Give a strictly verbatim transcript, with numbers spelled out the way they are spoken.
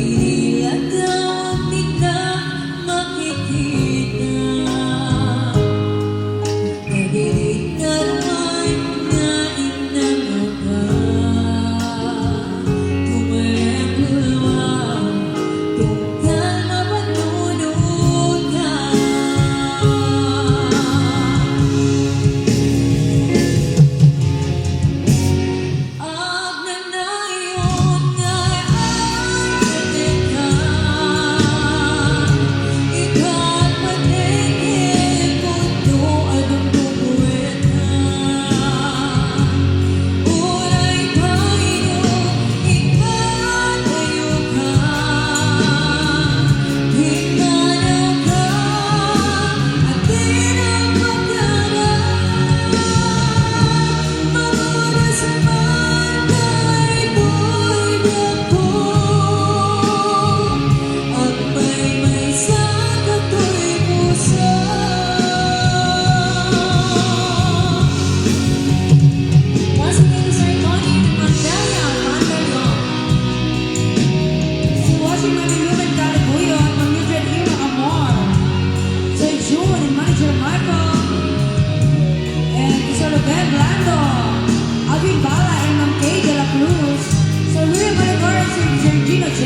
Iti ladang dina makikita. Dagiti ngarud nga innangaga, tumereng kulwa, tunggal mapanunotan. Agnanayon nga agdedeka, ika't patengek, pudno a dumdumweka. Uray pay no ikatayoka, pinanawka, a di nagpakada. Malunas man daytoy gapu, agmaymaysa datoy puso. Once again, to Sir Tony and Cordelia Pantaleon. Still watching, Mami Lou and Gary Guyon, Ma'am Mildred Irma Amor, Sir June and Manager Michael, and Sir Ruben Blando, Alvin Bala and Ma'am Kay de la Cruz, Sir William Maligor and Sir Sergino J.